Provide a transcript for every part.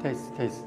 Test test。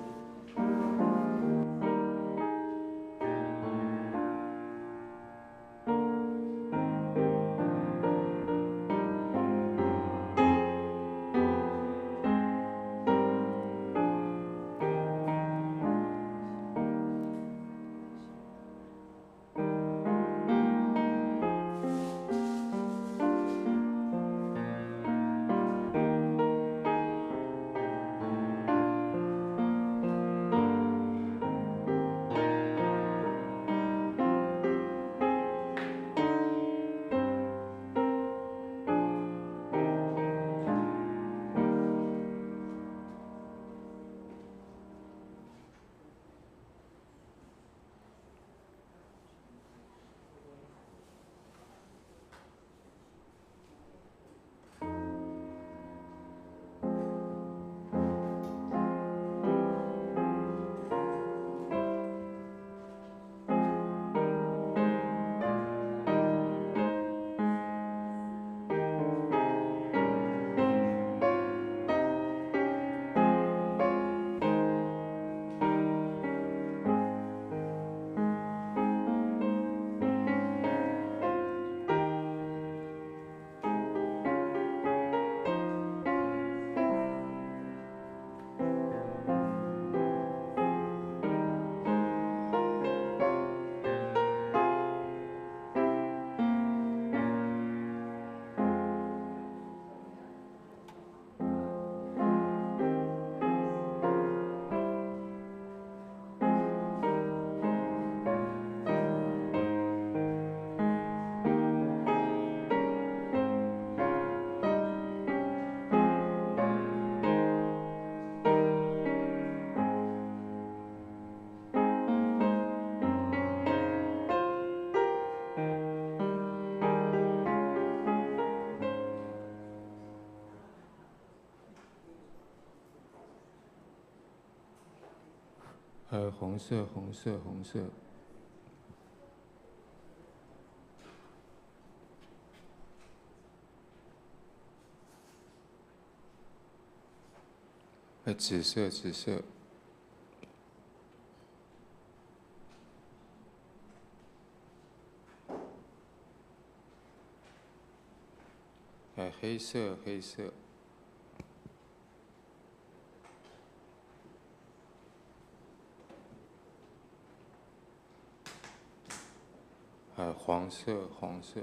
紅色，紅色，紅色。紫色，紫色。黑色，黑色。黃色，黃色。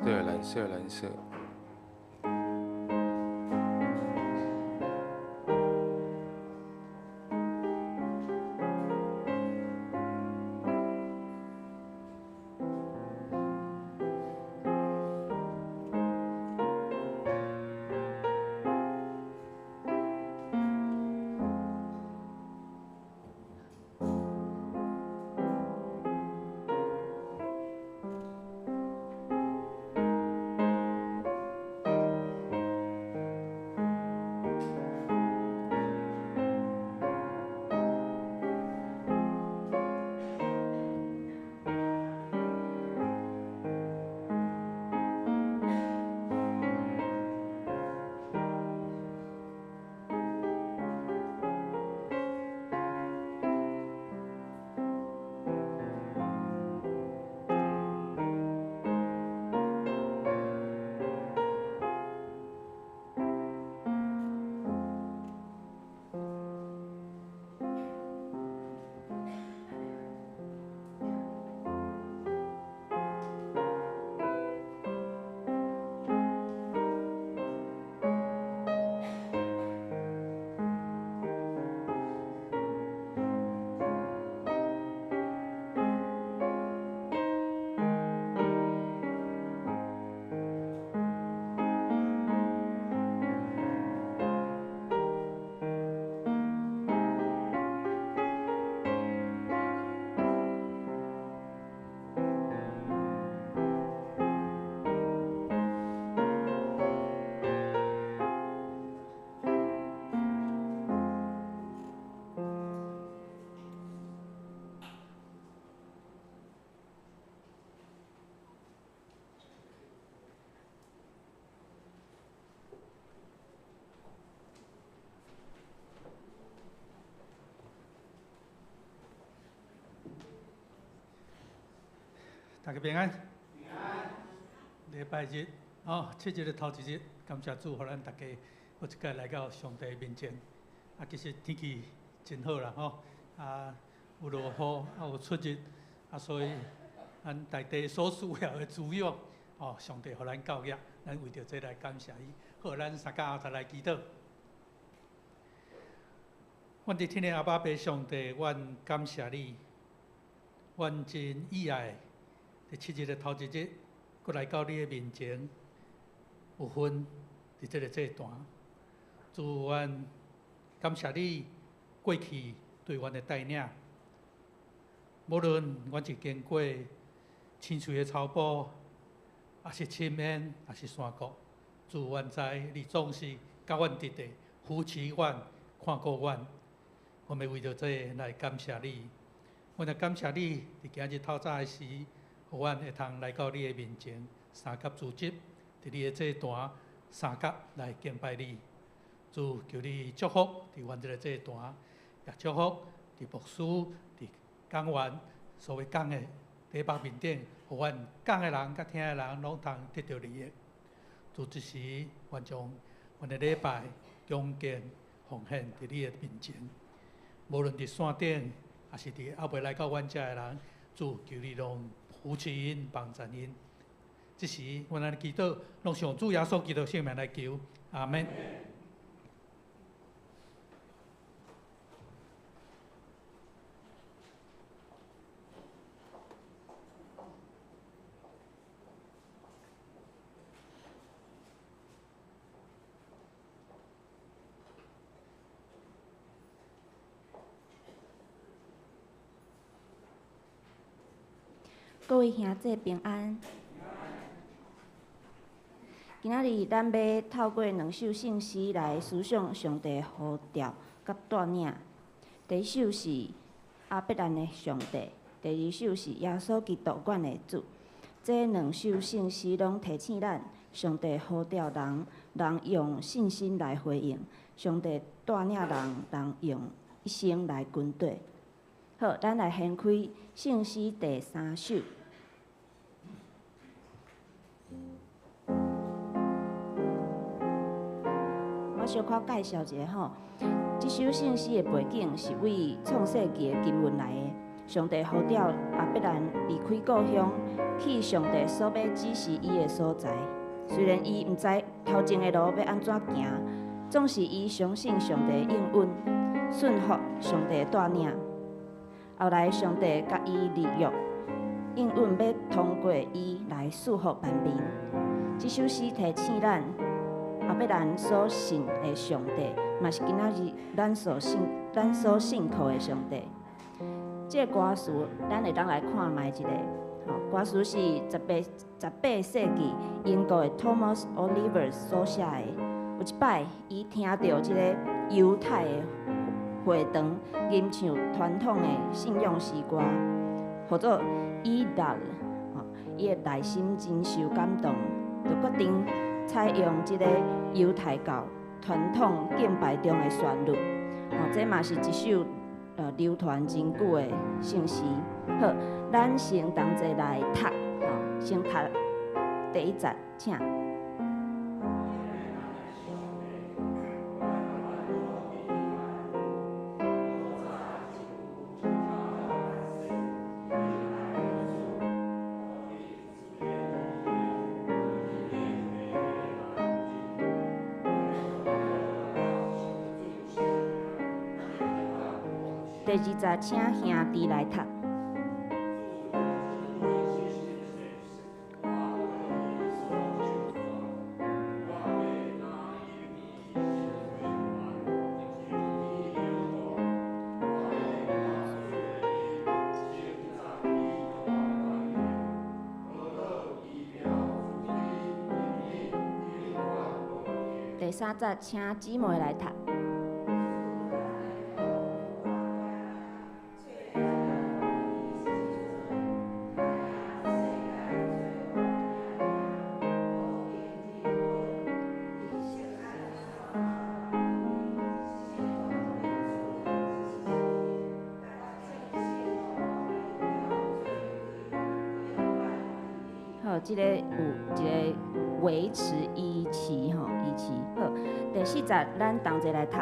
色藍色藍色。大家平安。平安。禮拜日，哦，七日的頭一日，感謝主，予咱大家閣一擺來到上帝面前。啊，其實天氣真好啦，吼！啊，有落雨，啊有出日，啊，所以咱大地所需要的滋養，哦，上帝予咱夠額，咱為著這來感謝伊。好，咱三甲後頭來祈禱。阮佇天的阿爸父上帝，阮感謝你，阮真意愛。佇七日的頭一日，閣來到你的面前，有份佇這个祭壇。主，阮感謝你過去對阮的帶領。無論阮是經過青翠的草埔，抑是深淵，抑是山谷，主，阮知你總是佮阮佇咧，扶持阮，看顧阮。阮欲為著這來感謝你。阮也感謝你，佇今日透早的時，予阮會通來到你的面前，三甲組織，佇你的祭壇，三甲來敬拜你。主，求你祝福佇阮這个祭壇，也祝福佇牧師、佇講員所欲講的題目面頂，予阮講的人佮聽的人攏通得著利益。主，這時，阮將阮的禮拜恭敬奉獻佇你的面前，無論佇線頂，抑是佇猶未來到阮遮的人，主，求你攏扶持𪜶，幫助𪜶。這時，阮按呢祈禱，攏是奉主耶穌基督聖名來求，阿們。各位兄弟平安。今仔日咱欲透過兩首聖詩來思想上帝呼召佮帶領。第一首是亞伯蘭的上帝，第二首是耶穌基督阮的主。這兩首聖詩攏提醒咱，上帝呼召人，人用信心來回應；上帝帶領人，人用一生來跟綴。好，咱來掀開聖詩第三首。我小可介紹一下吼，這首聖詩的背景是為創世記的經文來的。上帝呼召亞伯蘭離開故鄉，去上帝所欲指示伊的所在。雖然伊毋知頭前的路欲按怎行，總是伊相信上帝應允，順服上帝的帶領。後來上帝共伊立約，應允欲通過伊來賜福萬民。這首詩提醒咱，亞伯蘭所信的上帝，嘛是今仔日咱所信靠的上帝。這个歌詞，咱會當來看覓一下。吼，歌詞是18世紀英國的 Thomas Oliver 所寫的。有一擺，伊聽著這个猶太的會堂吟唱傳統的信仰詩歌，號做以拉，吼，伊的內心真受感動，就決定採用這個猶太教傳統敬拜中的旋律。吼，這嘛是一首流傳真久的聖詩。好，咱先同齊來讀，吼，先讀第一節，請。第二節，請兄弟來讀。第三節，請姊妹來讀。好，這个有一个維持維持吼，維持好。第四節，咱同齊來讀。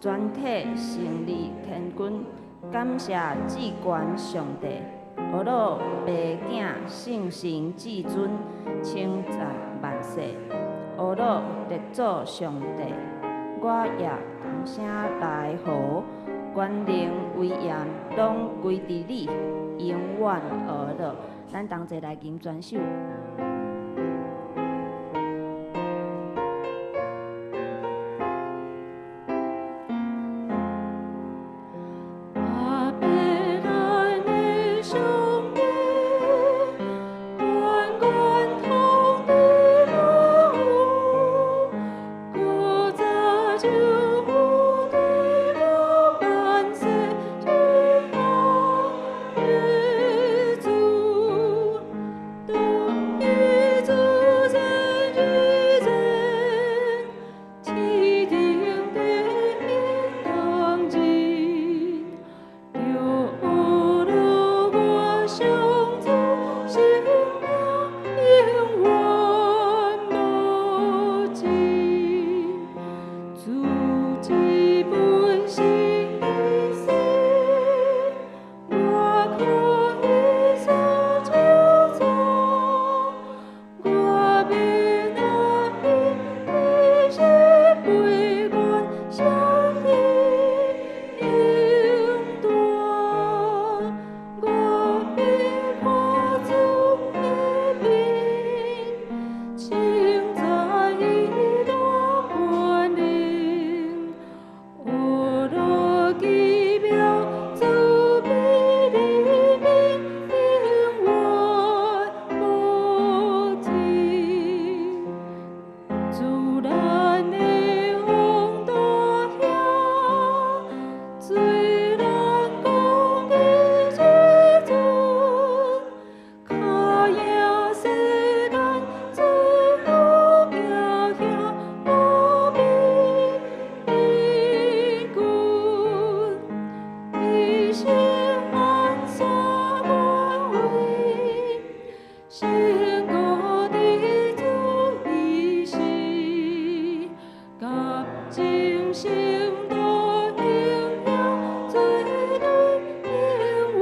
全體勝利天軍，感謝至懸上帝，呵咾父子聖神至尊，稱讚萬世。呵咾列祖上帝，我也同聲來呼，權能威嚴攏歸佇你，永遠呵咾。咱同齊來吟全首。亞伯蘭的上帝，懸懸統治萬有，古早就有地到萬世之後的主，當伊主前之前，天頂地當真。著呵咾我上主聖名永遠無盡，主這本聖的死，我可以所咒詛，我欲拿彼地是背懸啥的永大，我欲看主的面，稱讚伊大本領，呵咾奇妙慈悲憐憫永遠無盡。主咱的王大兄，做咱公義至尊，跤贏世間罪惡行遐無比貧困，佇錫安山權威，勝過佇主伊是，佮眾聖徒榮耀做對永遠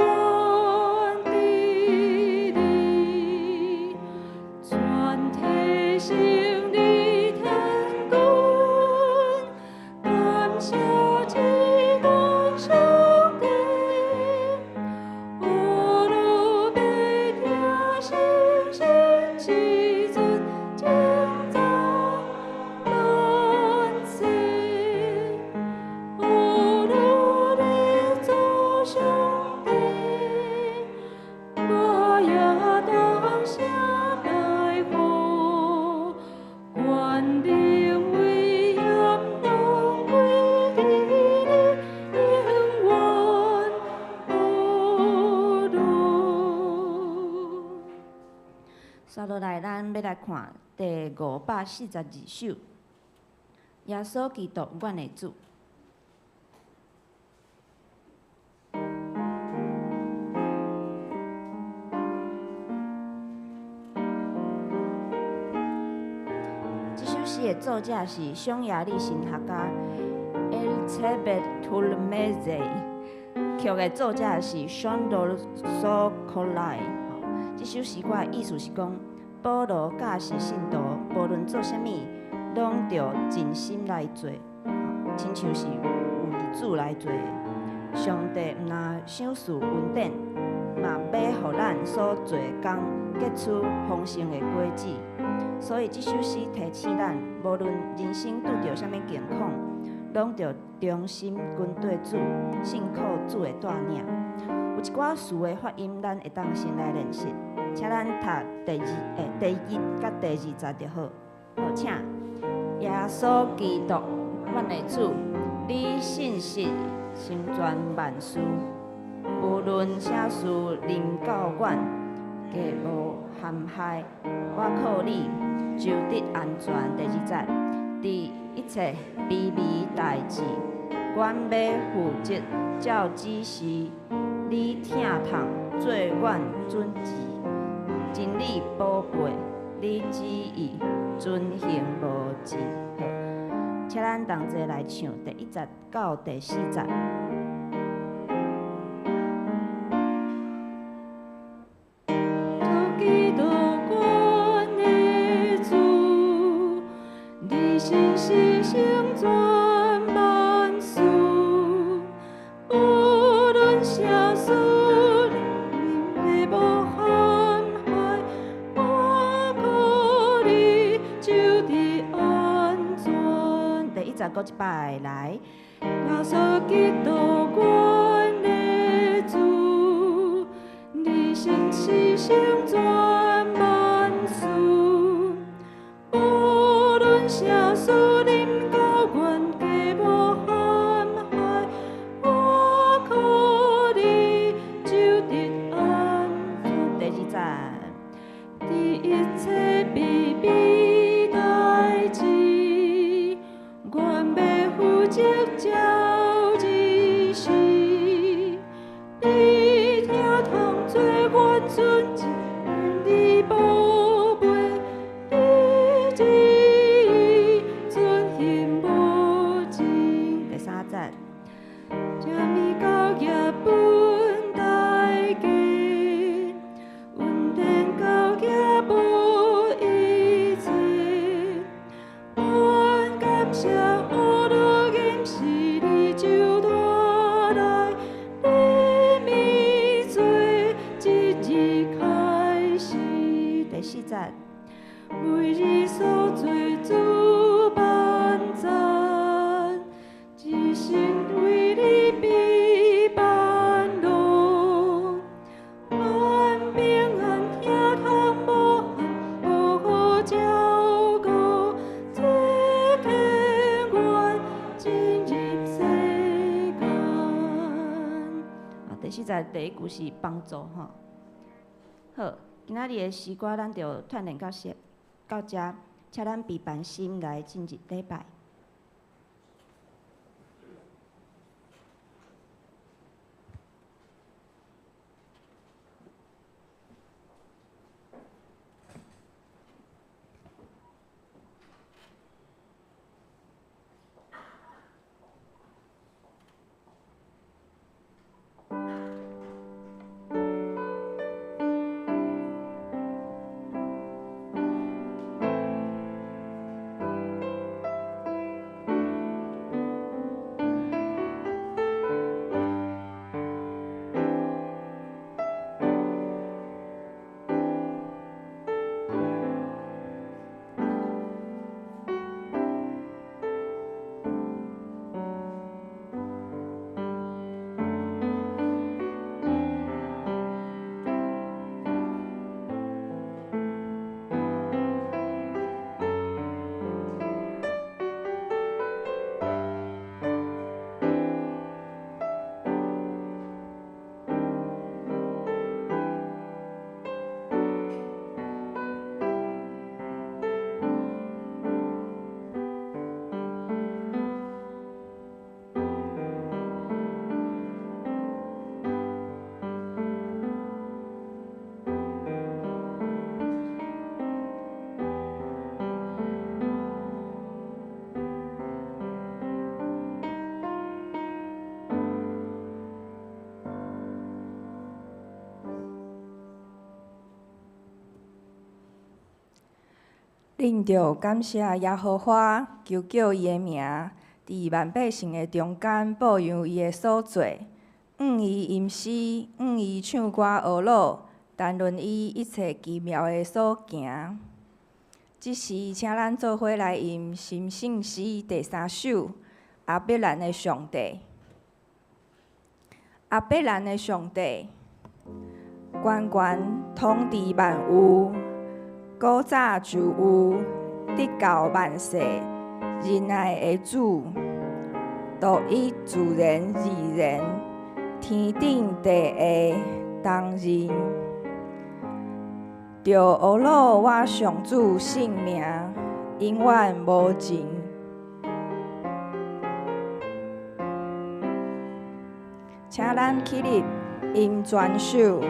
煞落來，咱欲來看第542首，耶穌基督，阮的主。這首詩的作者是匈牙利神學家 Erzsébet Törmezei，曲的作者是 Sándor Szokolay。這首詩歌的意思是講，保羅教示信徒，無論做啥物，攏著盡心來做，親像是為主來做的。上帝毋但賞賜恩典，嘛欲予咱所做的工結出豐盛的果子。所以這首詩提醒咱，無論人生拄著啥物境況，攏著忠心跟綴主，信靠主的帶領。有一寡詞的發音，咱會當先來練習，請咱讀第二、第一佮第二節就好。好，請耶穌基督，阮的主，你信實成全萬事，無論啥事臨到阮，皆無陷害，我靠你就得安全。第二節，佇一切卑微代誌，阮欲負責照指示，你疼痛做阮準繩，真理寶貝，你旨意遵行無疑。好，請咱同齊來唱第一節到第四節。基督，阮的主，你信實成全萬事，無論啥事，你無陷害，我靠你就得安全。第一節閣一擺來。耶穌基督，阮的主，你信實成全萬事，無論啥事臨到阮，皆無陷害，我靠你就得安全。第二節，佇一切卑微代誌，阮欲負責照指示，你疼痛做阮準繩，你寶貝，你旨意遵行無疑。第三節，這物交業分大家，恩典交業無一切，阮感謝烏羅金是你就帶來禮物做這日開始。第四節，為你所做主萬讚，一心為你備辦路，願平安疼痛無憾，保護照顧，這天願進入世間。啊，第四節第一句是幫助吼。好，今仔日的詩歌咱就鍛鍊到這，到遮，請咱備辦心來進入禮拜。恁著感謝耶和華，求叫伊的名，佇萬百姓的中間報揚伊的所做，向伊吟詩，向伊唱歌呵咾，談論伊一切奇妙的所行。這時，請咱做伙來吟新聖詩第三首《亞伯蘭的上帝》。亞伯蘭的上帝，懸懸統治萬有，古早就有，直到萬世，仁愛的主，獨一自然二然，天頂地下同認，著呵咾我上主聖名，永遠無盡。請咱起立，吟全首。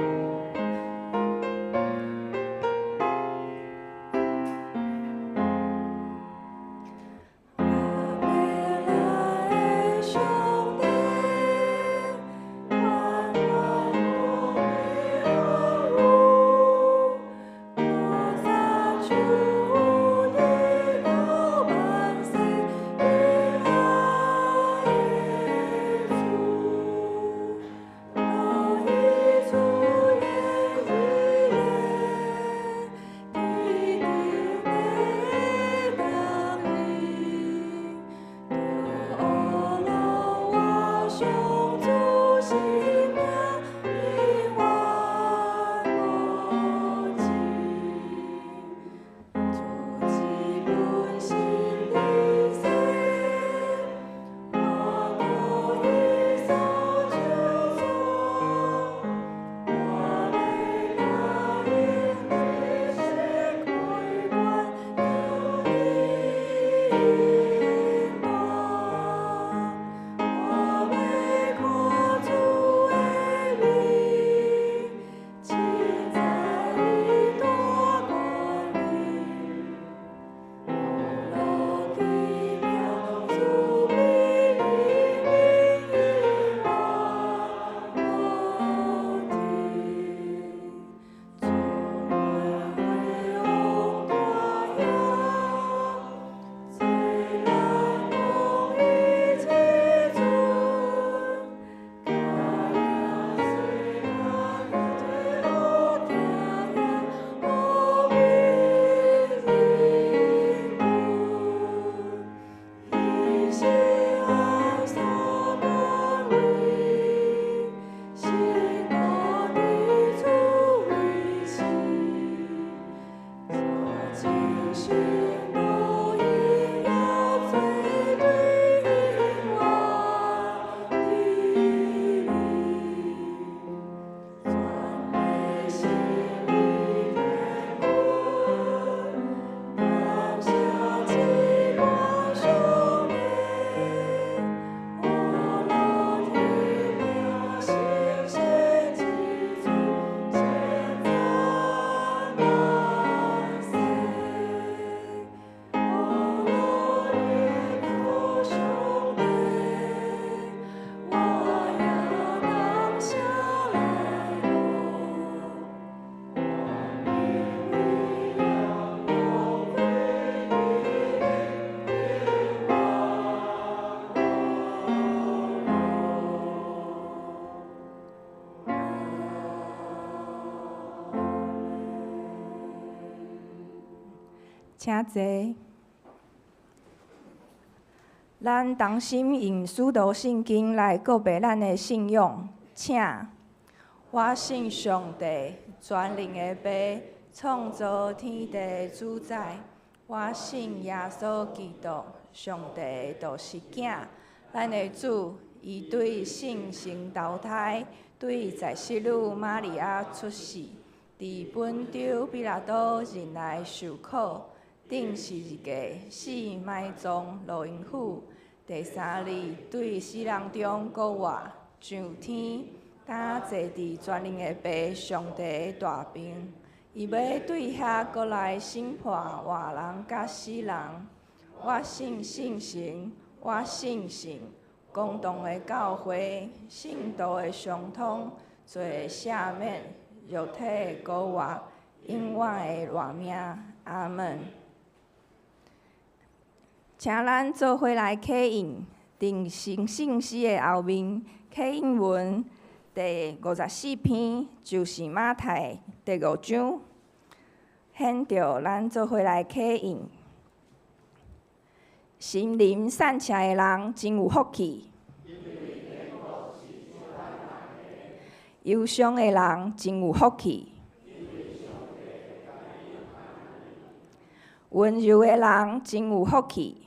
請坐。咱同心用使徒信經來告白咱的信仰，請。我信上帝，全能的父，創造天地的主宰。我信耶穌基督，上帝的獨生囝，咱的主。伊對聖神投胎，對在聖女瑪利亞出世，佇本丟彼拉多任內受苦，釘十字架，死埋葬，落陰府。第三日對死人中復活，上天，今坐佇全能的父上帝的大爿。伊欲對遐閣來審判活人佮死人。我信聖神，我信聖公同的教會，聖徒的相通，罪的赦免，肉體的復活，永遠的活命。阿門。請咱做伙來啟應，佇聖詩的後面，啟應文第54篇，就是馬太第五章，現著咱做伙來啟應。心靈散赤的人真有福氣，憂傷的人真有福氣，溫柔的人真有福氣。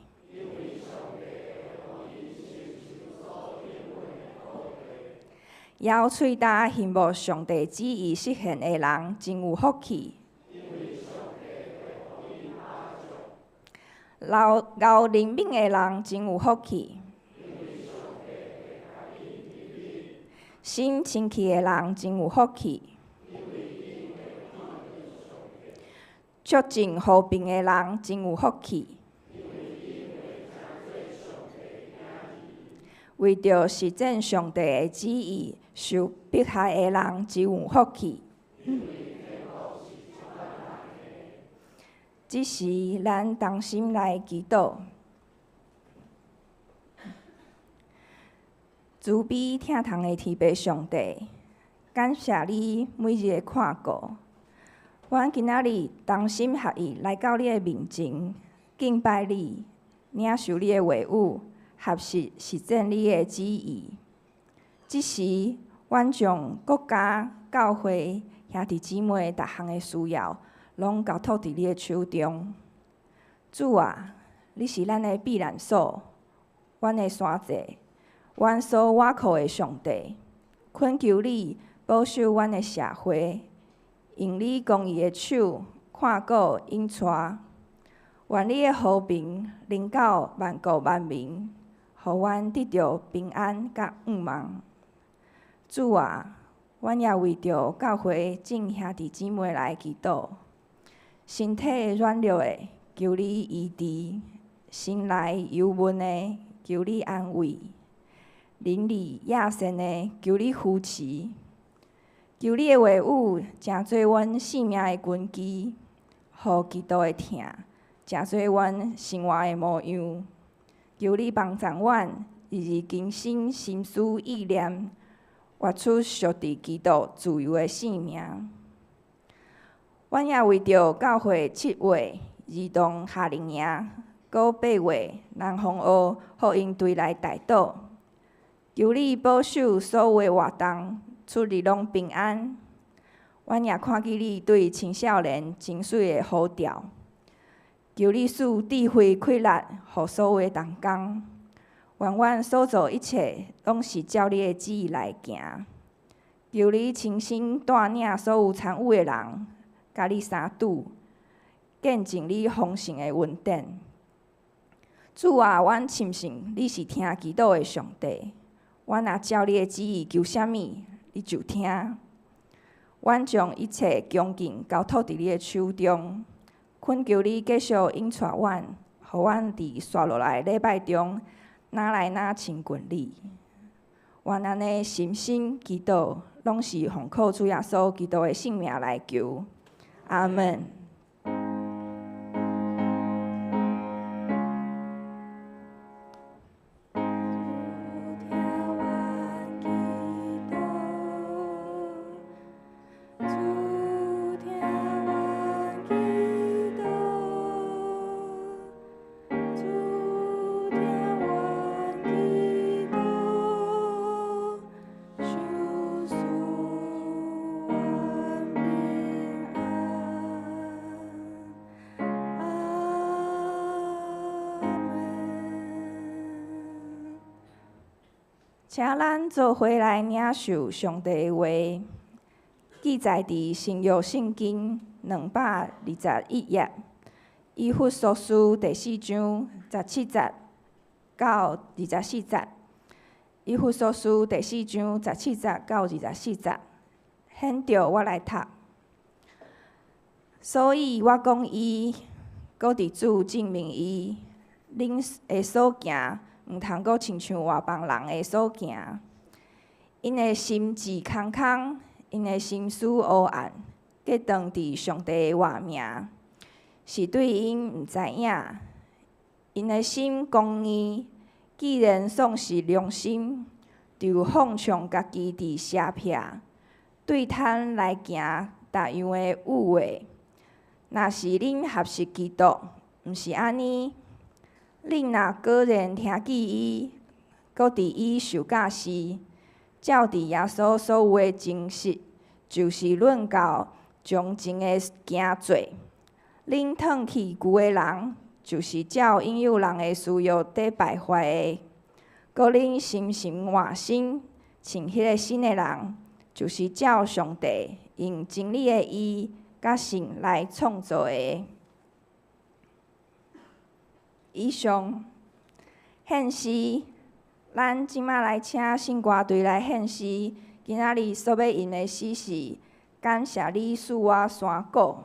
枵喙焦羨慕上帝旨意實現的人真有福氣。敖憐憫的人真有福氣。心清氣的人真有福氣。促進和平的人真有福氣。為著實踐上帝的旨意受迫害的人真有福氣。這時，咱同心來祈禱。慈悲疼痛的天父上帝，感謝你每日的看顧。阮今仔日同心合意來到你的面前，敬拜你，領受你的話語，學習實踐你的旨意。這時，阮將國家、教會、兄弟姊妹逐項的需要，攏交託佇你的手中。主啊，你是咱的避難所，阮的山寨，阮所倚靠的上帝。懇求你保守阮的社會，用你公義的手看顧引帶。願你的和平臨到萬國萬民，予阮得著平安佮盼望。主啊，阮也為著教會眾兄弟姊妹來祈禱。身體軟弱的，求你醫治；心內憂悶的，求你安慰；靈裡野善的，求你扶持。求你的話語成做阮性命的根基，予基督的疼成做阮生活的模樣。求你幫助阮日日更新心思意念，活出屬佇基督自由的性命。阮也為著教會7月兒童夏令營，閣8月南風澳福音隊來代禱，求你保守所有的活動出入攏平安。阮也看見你對青少年真媠的呼召，求你賜智慧氣力，予所有的同工。願阮所做一切，攏是照你的旨意來行。求你親身帶領所有參與的人，佮你相拄，見證你豐盛的恩典。主啊，阮深信你是聽祈禱的上帝。阮若照你的旨意求啥物，你就聽。阮將一切恭敬交託佇你的手中，懇求你繼續引帶阮，予阮佇紲落來的禮拜中，愈來愈親近你。阮按呢深心祈禱，攏是奉靠主耶穌基督的聖名來求。阿門。請咱做伙來領受上帝的話，記載佇新約聖經221頁，以弗所書第四章17節到24節。以弗所書第四章17節到24節，現著我來讀。所以我講伊，閣佇主證明伊，恁的所行，毋通閣親像外邦人的所行。𪜶的心志空空，𪜶的心思黑暗，隔斷佇上帝的活命，是對𪜶毋知影。𪜶 𪜶的心剛硬，既然喪失良心，就放縱家己佇邪癖，對貪來行逐樣的欲話。若是恁學習基督，毋是按呢。恁若果然聽見伊，閣佇伊受教示，照佇耶穌所有的真實，就是論到忠貞的行做。恁褪去舊的人，就是照引誘人的私欲綴敗壞的；閣恁深深換新，穿彼个新的人，就是照上帝用真理的義佮信來創造的。以上獻詩，咱這馬來請聖歌隊來獻詩。今仔日所欲吟的詩是：感謝你賜我山谷。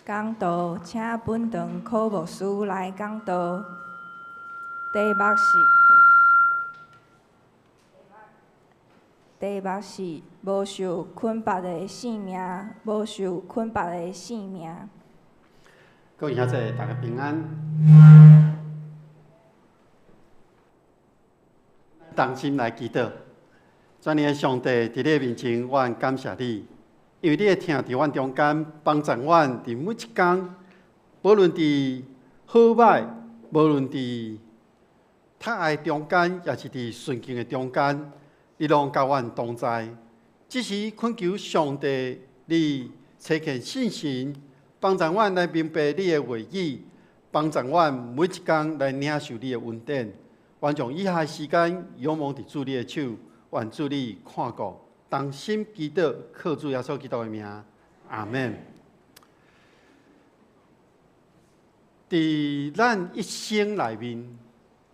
講道，請本堂柯牧師來講道。題目是，題目是無受捆縛的性命，無受捆縛的性命。各位兄弟，大家平安。同心來祈禱，全能的上帝，佇你的面前，我感謝你，因為你的疼佇阮中間，幫助阮佇每一工，無論佇好歹，無論佇疼愛中間，抑是佇順境的中間，你攏佮阮同在。只是懇求上帝，你賜予信心，幫助阮來明白你的話語，幫助阮每一工來領受你的恩典。願將以下時間仰望佇主你的手，願主你看顧，同心祈禱，靠主耶穌基督的名，阿們。佇咱一生內面，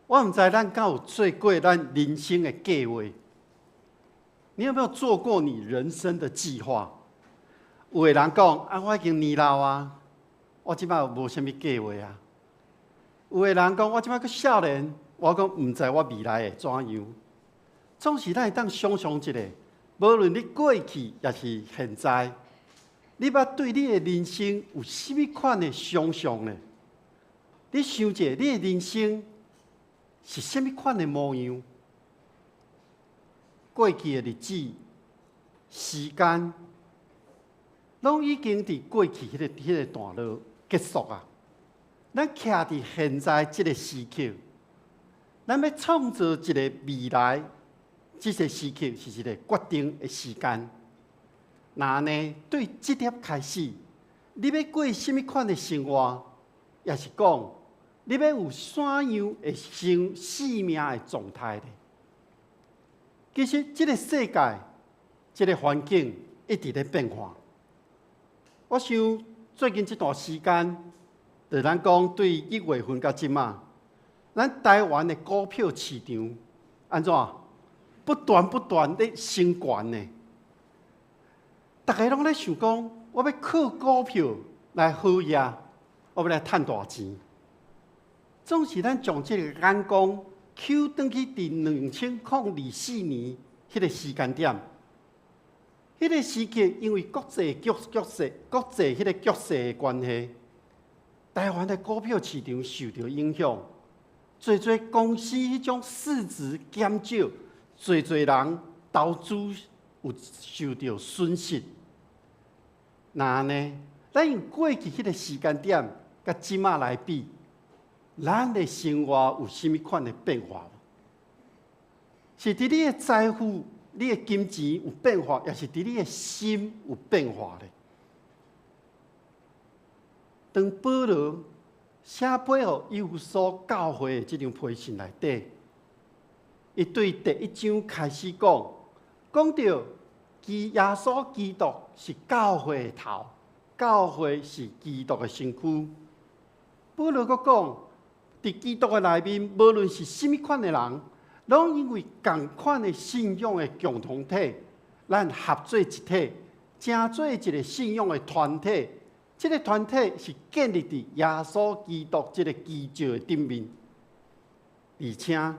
我毋知咱敢有做過咱人生的計劃。你有沒有做過你人生的計劃？有的人講啊，我已經年老啊，我這擺無啥物計劃啊。有的人講，我這擺閣少年，我講毋知我未來會怎樣。總是咱會當想像一下，無論你過去抑是現在，你捌對你的人生有啥物款的想像呢？你想者，你的人生是啥物款的模樣？過去的日子、時間，攏已經佇過去彼個段落結束啊！咱徛佇現在這個時刻，咱欲創造一個未來，這個時刻是一個決定的時間。若按呢，對這粒開始，你欲過啥物款的生活，抑是講你欲有啥樣的生生命的狀態呢？其實，這個世界、這個環境一直咧變化。我想最近這段時間，就咱講對一月份到這馬，咱台灣的股票市場按怎不斷不斷咧升懸呢？逐家攏咧想講，我欲靠股票來好業，我欲來趁大錢。總是咱將這個眼光搝轉去佇2024年彼個時間點，彼個時刻因為國際局局勢、國際彼個局勢的關係，台灣的股票市場受著影響，濟濟公司彼種市值減少，濟濟人投資有受著損失。若按呢，咱用過去彼個時間點佮這馬來比，咱的生活有啥物款的變化無？是佇你的財富、你的金錢有變化，抑是佇你的心有變化咧？當保羅寫批予以弗所教會的這張批信內底，伊對第一章開始講，講著耶穌基督是教會的頭，教會是基督的身軀。保羅閣講，佇基督的內面，無論是啥物款的人，攏因為仝款的信仰的共同體，咱合做一體，成做一個信仰的團體。這個團體是建立佇耶穌基督這個基石的頂面，而且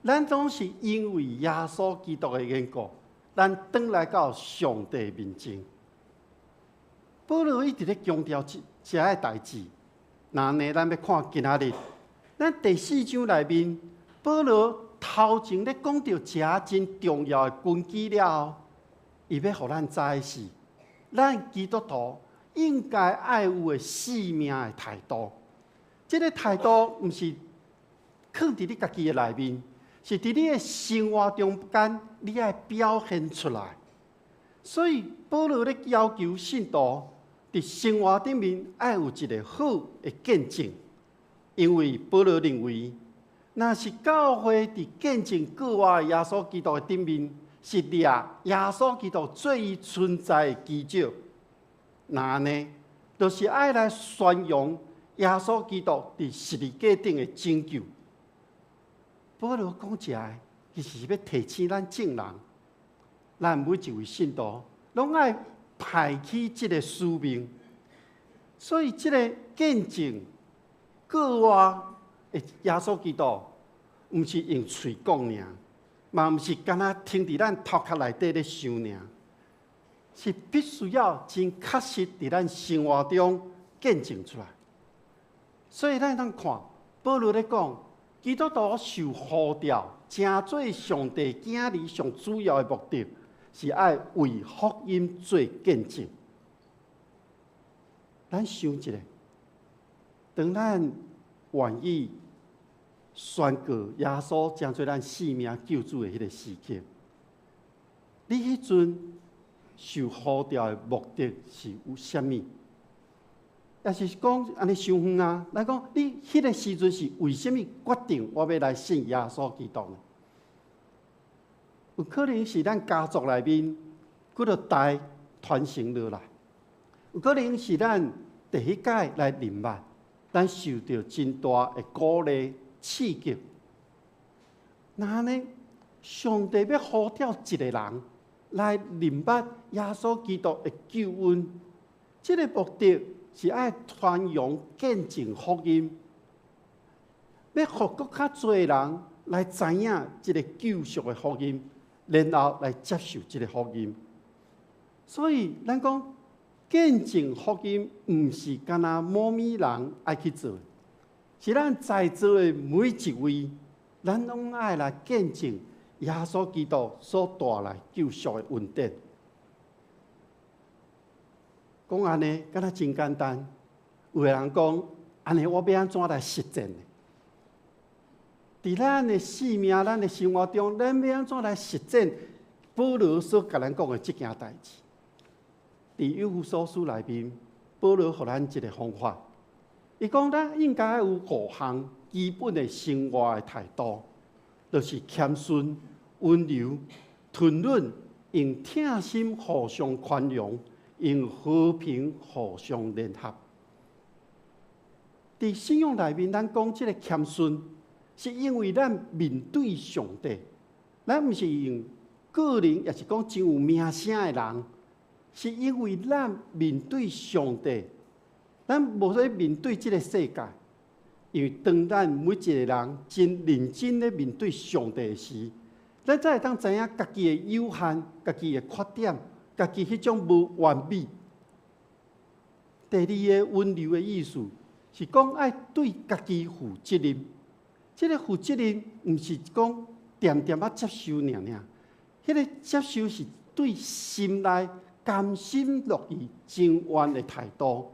咱總是因為耶穌基督的緣故，咱轉來到上帝面前。保羅一直咧強調這這个代誌。若按呢，咱欲看今仔日，咱第四章內面，保羅頭前咧講著這真重要的根基了後，伊欲予咱知的是，咱基督徒應該愛有的生命的態度。這個態度毋是囥佇你家己的內面，是佇你的生活中間，你愛表現出來。所以保羅咧要求信徒佇生活頂面愛有一個好的見證，因為保羅認為，若是教會佇見證過活的耶穌基督的頂面，是掠耶穌基督做伊存在的基石，若按呢，就是愛來宣揚耶穌基督佇十字架頂的拯救。保羅講這个，其實是欲提醒咱眾人，咱每一位信徒攏愛派起這个使命。所以這个見證過外的耶穌基督，毋是用喙講爾，嘛毋是干焦停佇咱頭殼內底咧想爾，是必須要真確實佇咱生活中見證出來。所以咱會當看保羅咧講，基督徒受呼召，成做上帝囝兒上主要的目的，是愛為福音做見證。咱想一下，當咱願意宣告耶穌成做咱性命救主的彼个時刻，你彼陣受呼召的目的是有啥物？抑是講按呢傷遠啊？來講，你彼个時陣是為啥物決定我欲來信耶穌基督呢？有可能是咱家族內面幾落代傳承落來，有可能是咱第一擺來認捌，咱受著真大的鼓勵刺激。那按呢，上帝欲呼召一个人來認捌耶穌基督的救恩，這个目的是愛傳揚見證福音，欲予閣較濟人來知影這个救贖的福音，然後來接受這个福音。所以，咱講見證福音，毋是干焦某物人愛去做，是咱在座的每一位，咱攏愛來見證耶穌基督所帶來救贖的恩典。講按呢，敢若真簡單。有的人講，按呢我欲按怎來實踐呢？佇咱的生命、咱的生活中，咱欲按怎來實踐保羅所共咱講的這件代誌？佇以弗所書內面，保羅予咱一个方法。伊講咱應該有五項基本的生活的態度，就是謙遜、溫柔、吞忍、用疼心互相寬容、用和平互相聯合。佇信仰內面，咱講這个謙遜，是因為咱面對上帝，咱毋是用個人，抑是講真有名聲的人，是因為咱面對上帝，咱無咧面對這个世界。因為當咱每一个人真認真咧面對上帝時，咱才會當知影家己的有限、家己的缺點、家己彼種無完美。第二个溫柔的意思是講愛對家己負責任。這个負責任毋是講恬恬仔接受爾爾，彼个接受是對心內甘心樂意情願的態度，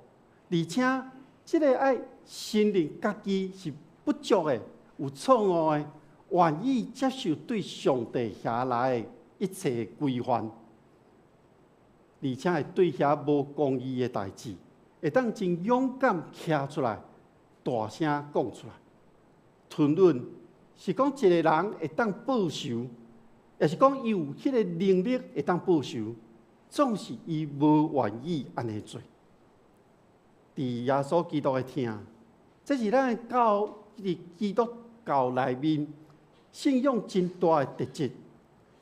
而且這个愛承認家己是不足的、有錯誤的，願意接受對上帝遐來的一切規範，而且會對遐無公義的代誌，會當真勇敢徛出來，大聲講出來。吞忍是講一个人會當報仇，抑是講伊有彼个能力會當報仇，總是伊無願意按呢做。佇耶穌基督的疼，這是咱教佇基督教內面信仰真大的特質。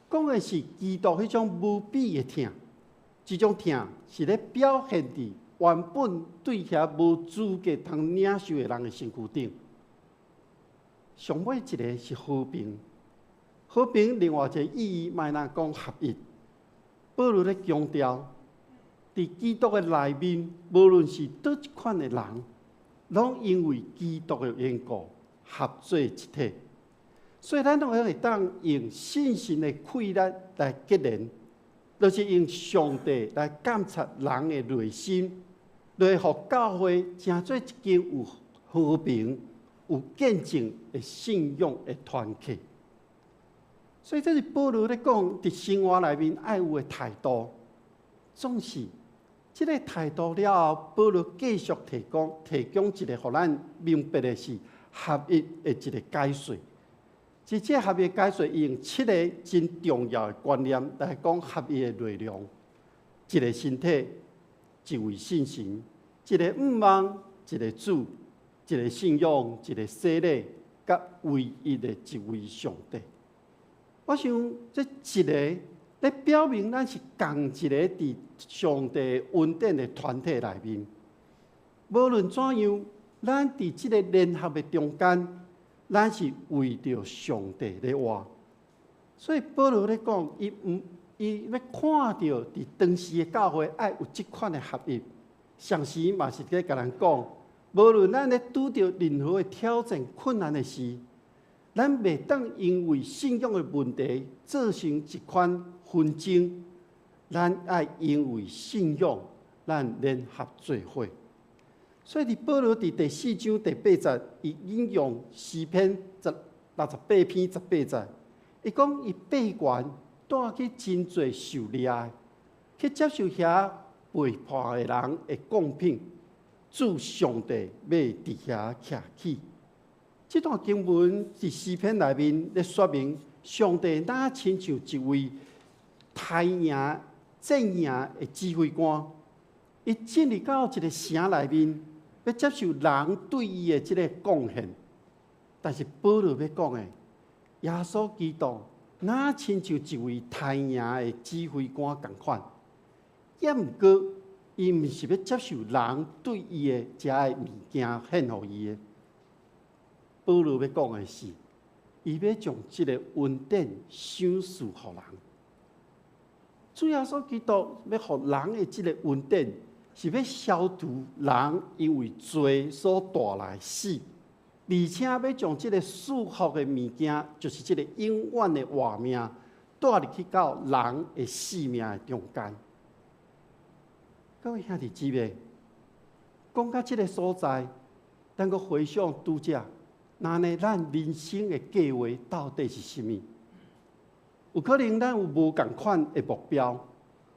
講的是基督彼種無比的疼，這種疼是咧表現佇原本對遐無資格通領受的人的身軀頂。上尾一个是和平，和平另外一个意義，嘛會當講合一。保羅咧強調，佇基督的內面，無論是佗一款的人，攏因為基督的緣故合做一體。所以咱攏會當用信心的氣力來結連，就是用上帝來監察人的內心，來予教會成做一間有和平、有見證的信仰的團體。所以這是保羅咧講，佇生活內面愛有的態度，總是這个態度了後，保羅繼續提供一個予咱明白的是合一的一个解說。這這合一解說，用七个真重要的觀念來講合一的內容：一个身體，一位聖神，一个向望，一个主，一个信仰，一个洗禮，佮唯一的一位上帝。我想這一个咧表明咱是仝一个佇上帝恩典的團體內面。無論怎樣，咱佇這个聯合的中間，咱是為著上帝咧活。所以保羅咧講，伊毋伊欲看著佇當時的教會愛有這款的合一，同時嘛是咧共咱講，無論咱咧拄著任何的挑戰、困難的時，咱袂當因為信仰的問題造成一款紛爭，咱愛因為信仰，咱聯合做伙。所以，佇保羅佇第四章第八節，伊引用詩篇68篇18節，伊講伊爬懸帶去真濟受掠的，去接受遐背叛的人的貢品，主上帝欲佇遐徛起。這段經文佇詩篇內面咧說明，上帝若親像一位刣營戰營的指揮官，伊進入到一个城內面，欲接受人對伊的這个貢獻。但是保羅欲講的，耶穌基督若親像一位刣營的指揮官仝款，抑毋過伊毋是欲接受人對伊的這个物件獻予伊的。保羅欲講的是，伊欲將這个恩典賞賜予人。主耶穌基督欲予人的這个恩典，是欲消除人因為罪所帶來死，而且欲將這个賜福的物件，就是這个永遠的活命，帶入去到人的生命的中間。各位兄弟姊妹，講到這个所在，咱閣回想拄才，那呢，咱人生的計劃到底是啥物？有可能咱有無仝款的目標，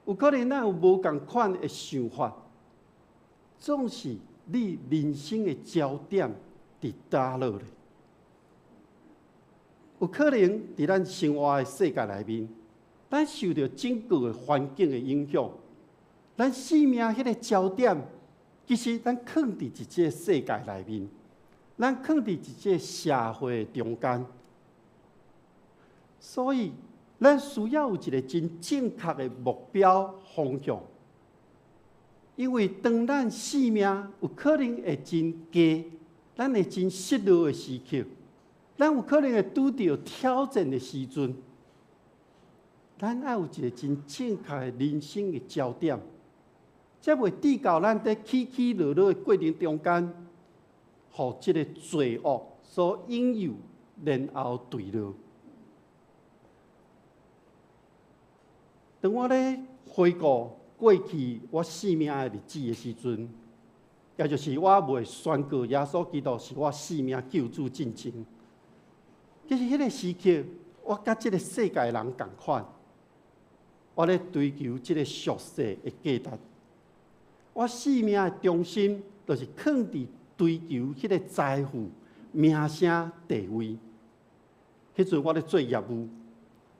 有可能咱有無仝款的想法，總是你人生的焦點佇佗落咧？有可能佇咱生活的世界內面，咱受著整個的環境的影響，咱生命彼个焦點，其實咱囥佇一這个世界內面，咱囥佇一這个社會的中間，所以咱需要有一个真正確的目標方向。因為當咱生命有可能會真低，咱會真失落的時刻，咱有可能會拄著挑戰的時陣，咱愛有一个真正確的人生的焦點，才袂致到咱佇起起落落的過程中間，予這个罪惡所引誘，然後墜落。當我咧回顧過去我生命的日子的時陣，也就是我未宣告耶穌基督是我生命救主進前，其實彼个時刻，我佮這个世界人仝款，我咧追求這个俗世的價值。我生命的中心就是囥佇追求彼个財富、名聲、地位。彼陣我咧做業務，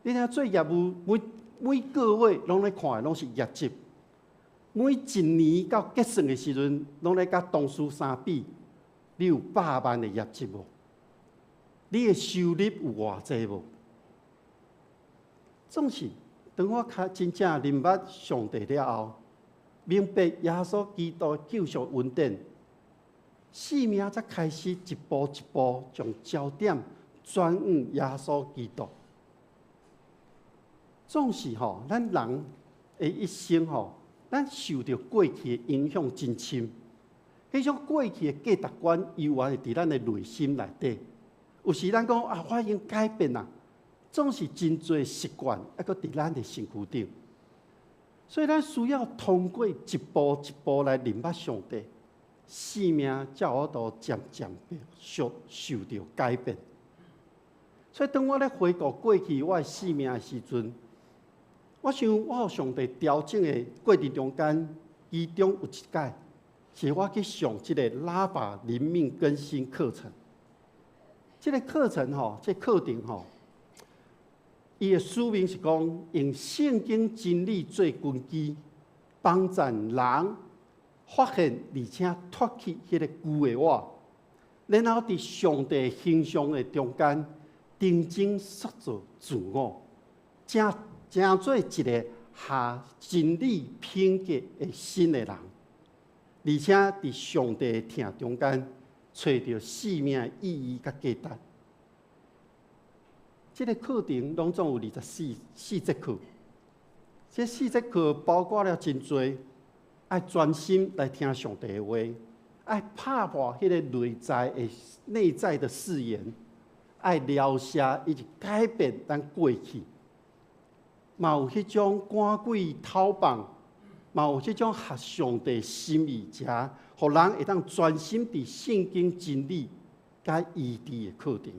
你聽做業務每每個月攏咧看的攏是業績，每一年到結算的時陣，攏咧佮同事相比，你有百萬的業績無？你的收入有偌濟無？總是當我較真正認捌上帝了後，明白耶穌基督救贖恩典，生命才開始一步一步將焦點轉往耶穌基督。總是吼，咱人的一生吼，咱受著過去的影響真深。彼種過去的價值觀，猶原會佇咱的內心內底。有時咱講啊，我已經改變啦，總是真濟習慣猶閣佇咱的身軀頂。所以咱需要通過一步一步來認捌上帝，生命才有法度漸漸的受受著改變。所以當我咧回顧過去我的生命的時陣，我想我予上帝調整的過程中間，其中有一擺是我去上這个拉法靈命更新課程。這个課程吼，這个課程吼，伊的使命是講用聖經真理做根基，幫助人發現而且脫去彼个舊的我，然後佇上帝形象的中間，重新塑造自我，成成做一个合真理品格的新的人，而且佇上帝的疼中間，揣著生命的意義佮價值。這个課程攏總有24四節課，這四節課包括了真濟，愛專心來聽上帝的話，愛拍破彼个內在的誓言，愛療赦以及改變咱過去，嘛有彼種趕鬼討放，嘛有這種合上帝心意遮，予人會當專心佇聖經真理佮醫治的課程。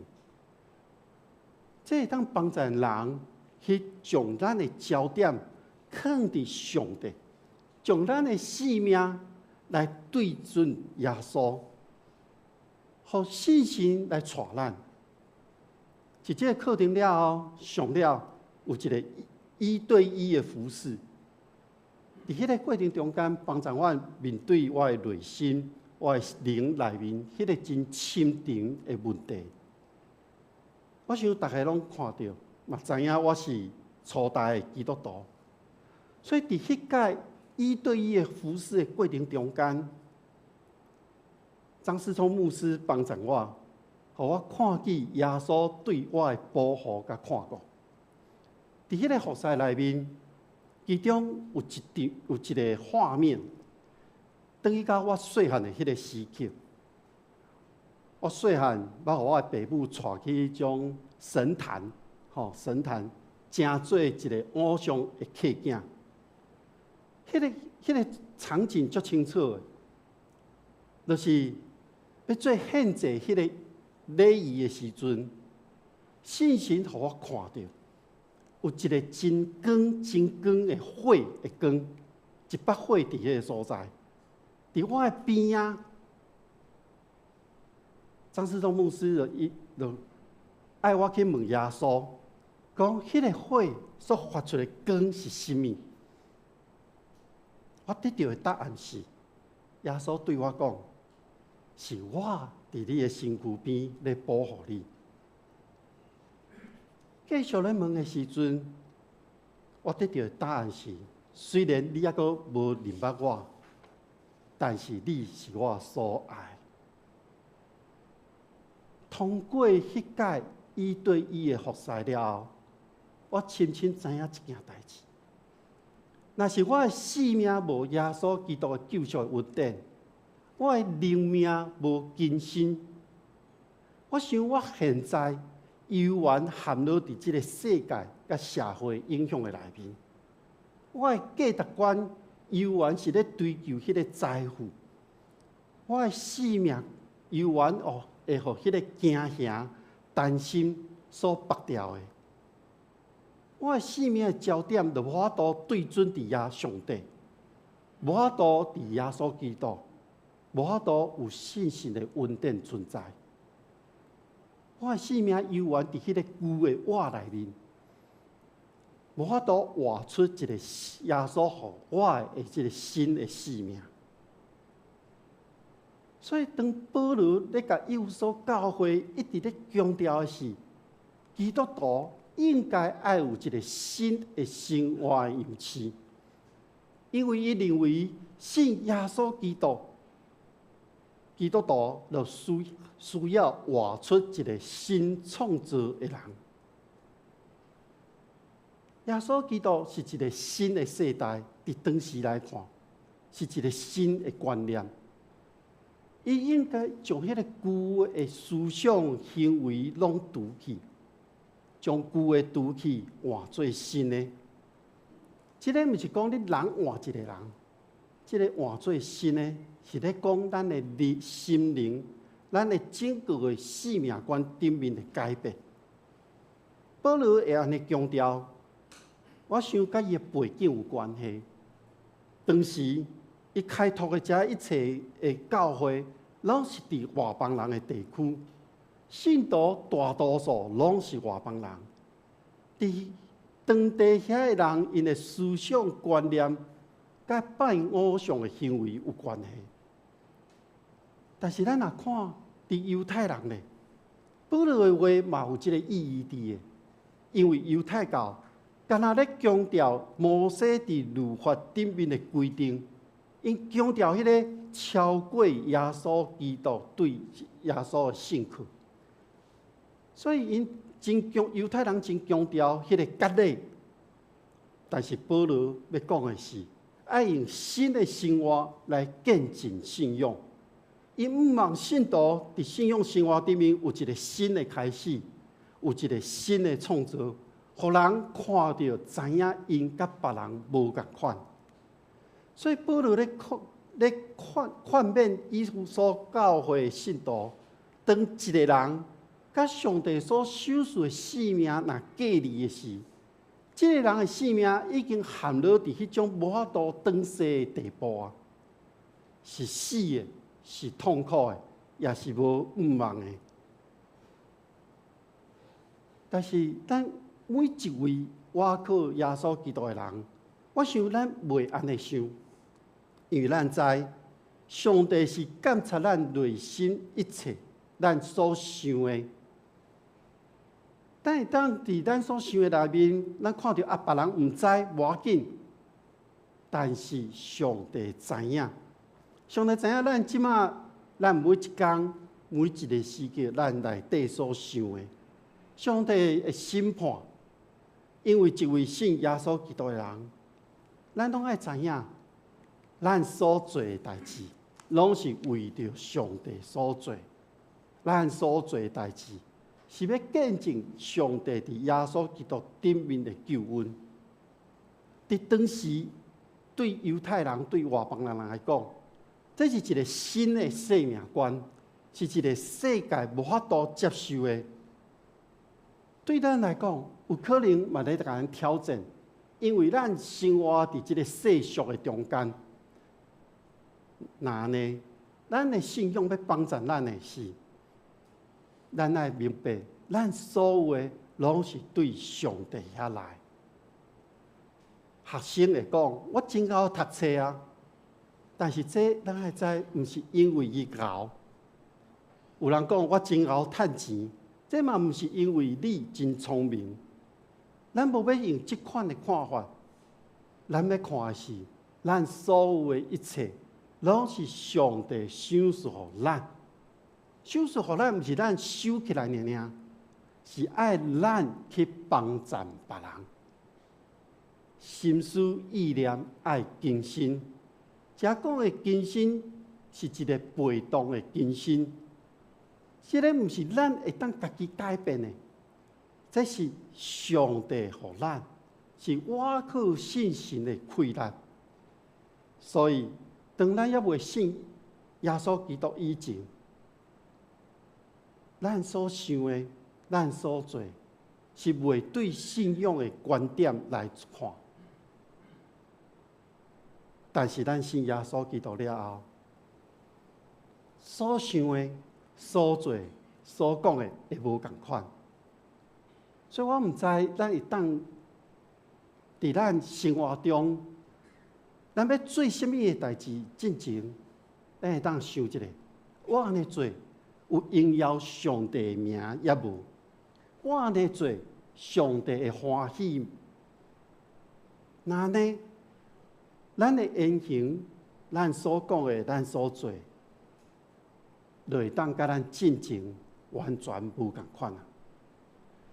這會當幫助人去將咱的焦點囥佇上帝，將咱的生命來對準耶穌，予信心來帶咱。佇這个課程了後，上了有一个一對一的服侍。佇彼个過程中間，幫助我面對我的內心、我的靈內面彼个真深沉的問題。我想逐家攏看著，嘛知影我是初代的基督徒，所以佇彼屆一對一的服侍的過程中間，張思聰牧師幫助我，予我看見耶穌對我的保護佮看顧。佇彼个服侍內面，其中有一個畫面，轉去到我細漢的彼个時刻。我細漢捌予我的爸母帶去彼種神壇，吼神壇，成做一个偶像的客囝。彼个場景足清楚的，就是欲做獻祭彼个禮儀的時陣，聖神予我看著，有一个真光、真光的火的光，一把火佇彼个所在，佇我的邊仔。張思聰牧師就伊就愛我去問耶穌，講彼个火所發出的光是啥物？我得著的答案是，耶穌對我講，是我佇你的身軀邊咧保護你。繼續咧問的時陣，我得著的答案是，雖然你猶閣無認捌我，但是你是我所愛。通過彼屆一對一的服侍了後，我深深知影一件代誌。若是我的生命無耶穌基督的救贖恩典，我的靈命無更新，我想我現在猶原陷落佇這个世界佮社會影響的內面，我的價值觀猶原是咧追求彼个財富，我的生命猶原哦會予彼个驚嚇、擔心所縛牢的。我的生命的焦點就無法度對準佇耶上帝，無法度佇耶穌基督，無法度有信心的恩典存在。我的生命猶原佇彼个舊的我內面，無法度活出一个耶穌予我的這个新的生命。所以，當保羅咧共以弗所教會一直咧強調的是，基督徒應該愛有一个新的生活樣式，因為伊認為信耶穌基督，基督徒就需要活出一个新創造的人。耶穌基督是一个新的世代，佇當時來看，是一个新的觀念。伊應該將彼个舊的思想行為攏除去，將舊的除去，換做新的。這个毋是講你人換一个人，這个換做新的，是咧講咱的靈心靈，咱的整個的生命觀頂面的改變。保羅會按呢強調，我想佮伊的背景有關係。當時伊開拓的這一切的教會，攏是佇外邦人的地區，信徒大多數攏是外邦人。佇當地遐的人，𪜶的思想觀念，佮拜偶像的行為有關係。但是咱若看佇猶太人咧，保羅的話嘛有這个意義佇的，因為猶太教敢若咧強調摩西佇律法頂面的規定，𪜶強調彼个超過耶穌基督對耶穌的信靠。所以𪜶真強，猶太人真強調彼個割禮。但是保羅欲講的是，愛用新的生活來見證信仰。伊毋望信徒佇信仰生活頂面有一個新的開始，有一個新的創造，予人看著知影𪜶佮別人無仝款。所以保羅咧勸勉以弗所教會的信徒，當一個人佮上帝所賞賜的性命若隔離的時，這個人的性命已經陷落佇彼種無法度轉世的地步啊！是死的，是痛苦的，也是無盼望的。但是，咱每一位倚靠耶穌基督的人，我想咱袂按呢想，因為咱知上帝是監察咱內心一切，咱所想的。但會當佇咱所想的內面，咱看著啊，別人毋知無要緊，但是上帝知影，上帝知影咱這馬，咱每一工每一個時刻，咱內底所想的，上帝會審判。因為一位信耶穌基督的人，咱攏愛知影，咱所做的代誌，攏是為著上帝所做，咱所做的代誌，是欲見證上帝佇耶穌基督頂面的救恩。佇當時對猶太人、對外邦人來講，這是一個新的生命觀，是一個世界無法度接受的。對咱來講，有可能嘛咧共咱挑戰，因為咱生活佇這個世俗的中間。若呢，咱的信仰欲幫助咱的是，咱愛明白，咱所有的攏是對上帝遐來。學生會講：我真𠢕讀冊啊，但是這咱愛知，毋是因為伊𠢕。有人講我真𠢕趁錢，這嘛毋是因為你真聰明。咱無欲用這款的看法，咱欲看的是，咱所有的一切，攏是上帝賞賜予咱。賞賜予咱，毋是咱收起來爾爾，是愛咱去幫贊別人。心思意念愛更新，這講的更新是一個被動的更新，這個毋是咱會當家己改變的，這是上帝予咱，是倚靠信神的氣力。所以，當咱猶未信耶穌基督以前，咱所想的、咱所做，是袂對信仰的觀點來看。但是咱信耶穌基督了後，所想的、所做、所講的會無仝款。所以我毋知咱會當佇咱生活中，咱欲做啥物的代誌進前，咱會當想一下，我按呢做有榮耀上帝的名抑無？我按呢做，上帝會歡喜？若按呢，咱的言行、咱所講的、咱所做，就會當佮咱進前完全無仝款啊！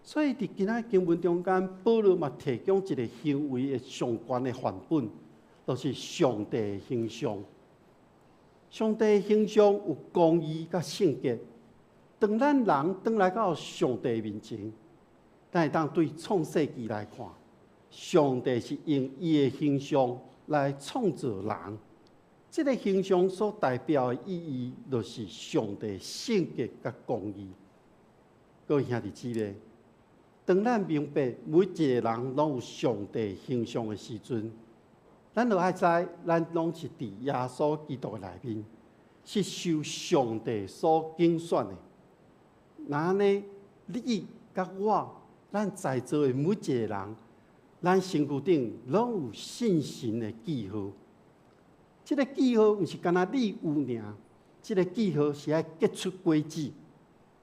所以佇今仔經文中間，保羅嘛提供一個行為的上懸的範本，就是上帝的形象。上帝的形象有公義佮聖潔。當咱人轉來到上帝面前，咱會當對創世記來看，上帝是用伊的形象來創造人。這個形象所代表的意義，就是上帝聖潔佮公義。各位兄弟姊妹，當咱明白每一個人攏有上帝形象的時陣，咱就愛知，咱攏是佇耶穌基督的內面，是受上帝所揀選的。若按呢，你佮我，咱在座的每一個人，咱身軀頂攏有信神的記號。這個記號毋是干焦你有爾，這個記號是愛結出果子。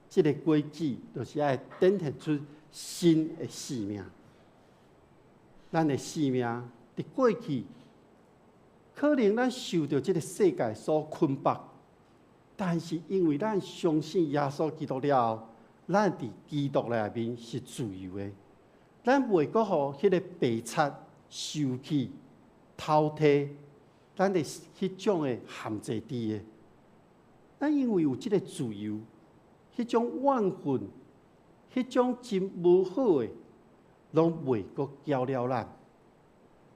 這個果子就是愛展現出新的生命。咱的生命佇過去可能咱受著這个世界所捆綁，但是因為咱相信耶穌基督了後，咱佇基督內面是自由的。咱袂閣予彼个白賊、受氣、偷提，咱的彼種的限制佇的。咱因為有這个自由，彼種怨恨、彼種真無好的，攏袂閣攪擾咱。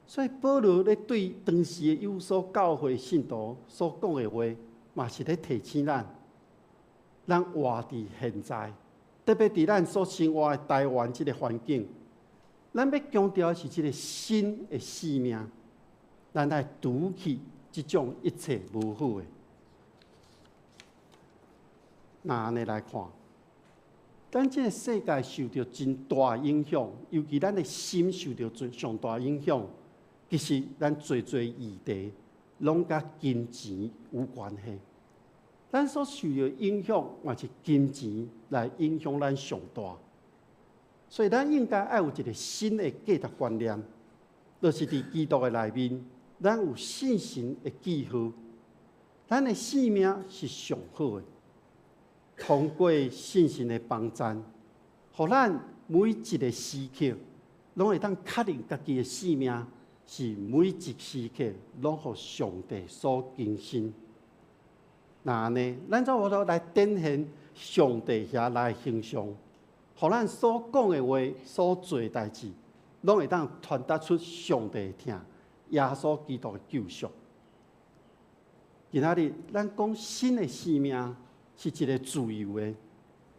所以保羅咧對當時的以弗所教會信徒所講的話，嘛是咧提醒咱，咱活佇現在，特別佇咱所生活的台灣這个環境，咱欲強調的是這个新的生命，咱愛除去這種一切無好的。若按呢來看，咱這个世界受著真大影響，尤其咱的心受著最上大影響。其實咱濟濟議題攏佮金錢有關係，咱所受的影響嘛是金錢來影響咱上大，所以咱應該愛有一个新的價值觀念，就是佇基督的內面，咱有信心的記號，咱的生命是上好的。通過信心的幫贊，予咱每一个時刻攏會當確認家己的生命。是每一時刻攏予上帝所更新。若按呢，咱才有法度來展現上帝遐來形象，予咱所講的話、所做的代誌，攏會當傳達出上帝的疼、耶穌基督的救贖。今仔日咱講新的生命是一个自由的，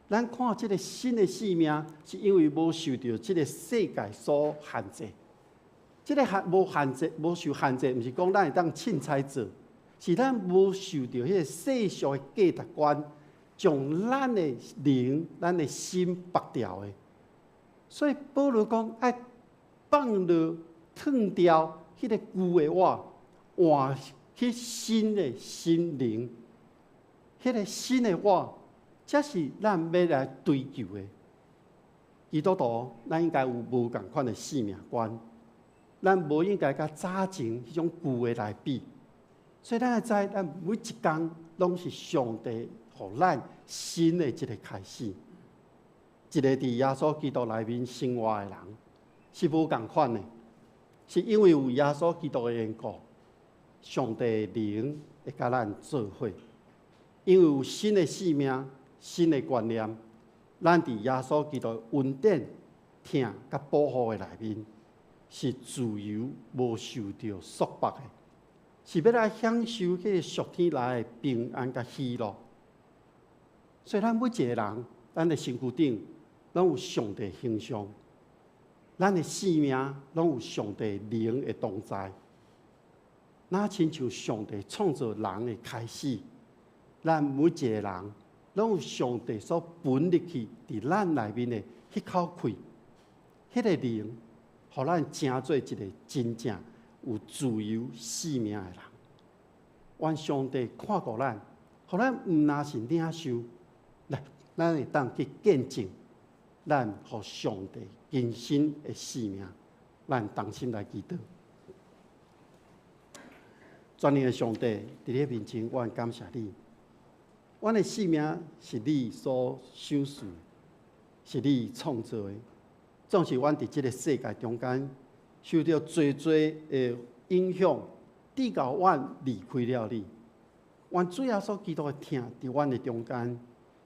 咱看這个新的生命是因為無受著這个世界所限制。這个限無限制、無受限制，毋是講咱會當凊彩做，是咱無受著彼个世俗的價值觀，將咱的靈、咱的心縛牢的。所以保羅講愛放落、褪掉彼个舊的我，換去新的心靈。彼个新的我，才是咱欲來追求的。基督徒，咱應該有無仝款的生命觀。咱無應該佮早前彼種舊的來比，所以咱會知，咱每一工攏是上帝予咱新的一个開始。一个佇耶穌基督內面生活的人是無仝款的，是因為有耶穌基督的緣故，上帝的靈會佮咱做伙，因為有新的生命、新的觀念，咱佇耶穌基督的恩典、疼佮保護的內面。是自由，無受著束縛的，是欲來享受彼个屬天來的平安佮喜樂。所以，咱每一个人，咱的身軀頂攏有上帝形象，咱的生命攏有上帝靈的同在。若親像上帝創造人的開始，咱每一個人攏有上帝所分入去佇咱內面的彼口氣，彼个靈。予咱成做一个真正有自由生命的人。願上帝看顧咱，予咱毋若是領受，來，咱會當去見證，咱予上帝更新的生命。咱同心來祈禱。全能的上帝，佇你面前，我感謝你。阮的生命是你所賞賜，是你創造的。總是阮佇這个世界中間受著濟濟的影響，直到阮離開了你。願主耶穌基督的疼佇阮的中間，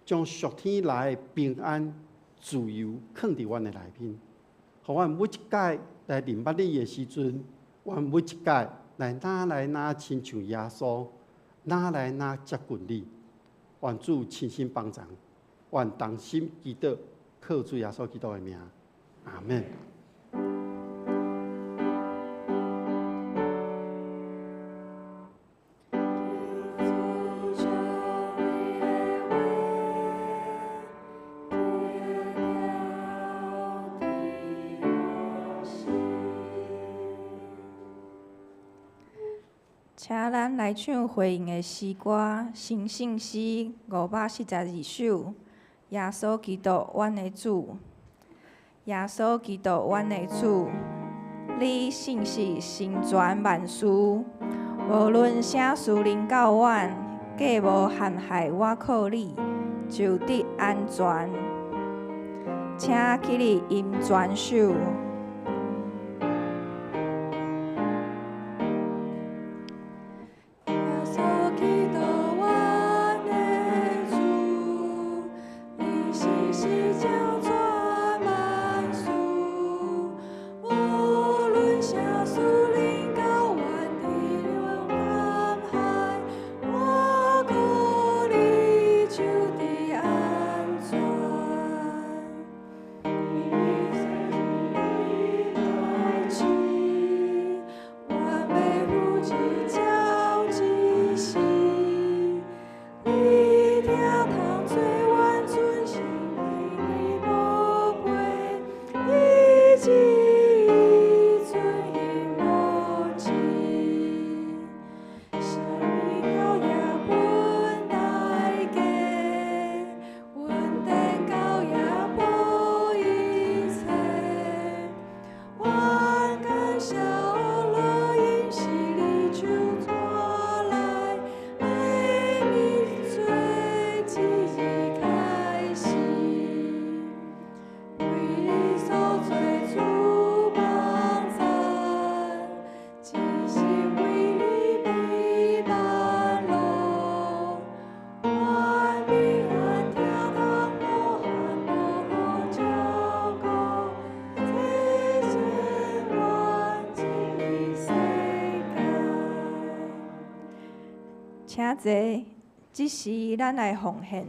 將屬天來的平安、自由囥佇阮的內面，予阮每一擺來認捌你的時陣，阮每一擺來愈來愈親像耶穌，愈來愈接近你。願主親身幫助，阮同心祈禱，靠主耶穌基督的名。阿們。請咱來唱回應的詩歌《新聖詩》542首，耶穌基督，阮的主。耶穌基督，阮的主，你信實成全萬事，無論啥事臨到阮，計無陷害我靠你，就得安全。請起立音全首。耶穌基督，阮的主，你是施拯全萬事，無論啥事臨到阮，滴流甘海，我靠你就得安全。我欲扶持照一时，你疼痛做阮存心你寶貝，以至尊榮無止。生命高也本大家，穩定高也保一切。阮感謝樂因是你手帶來，禮物做一日開始，為你所做主幫贊，只是為你備萬路，願平安疼痛無限無好照顧，這是阮這世界。請坐，這時咱來奉獻。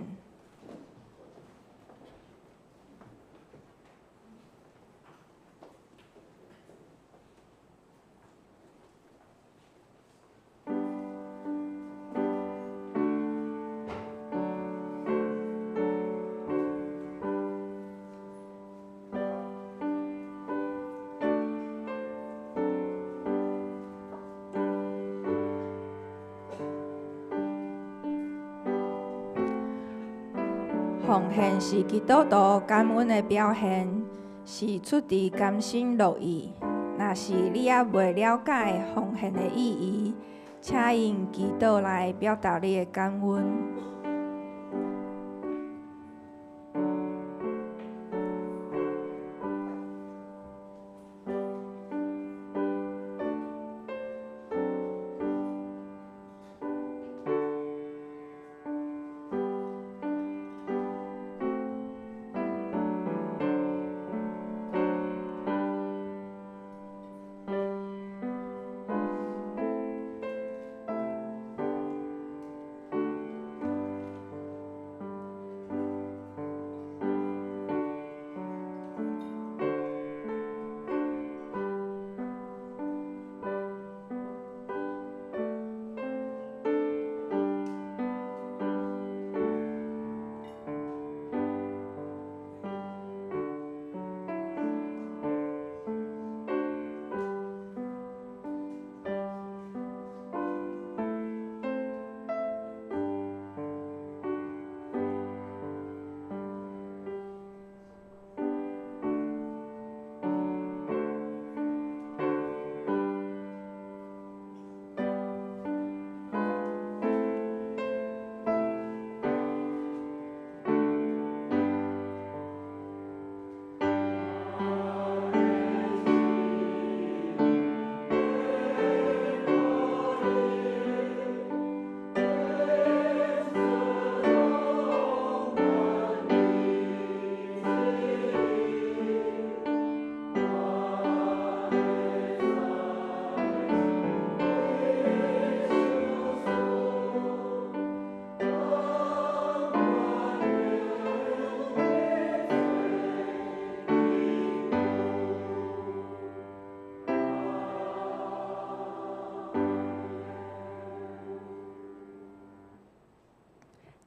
奉獻是基督徒感恩的表現，是出自甘心樂意。若是你猶未了解奉獻的意義，請用祈禱來表達你的感恩。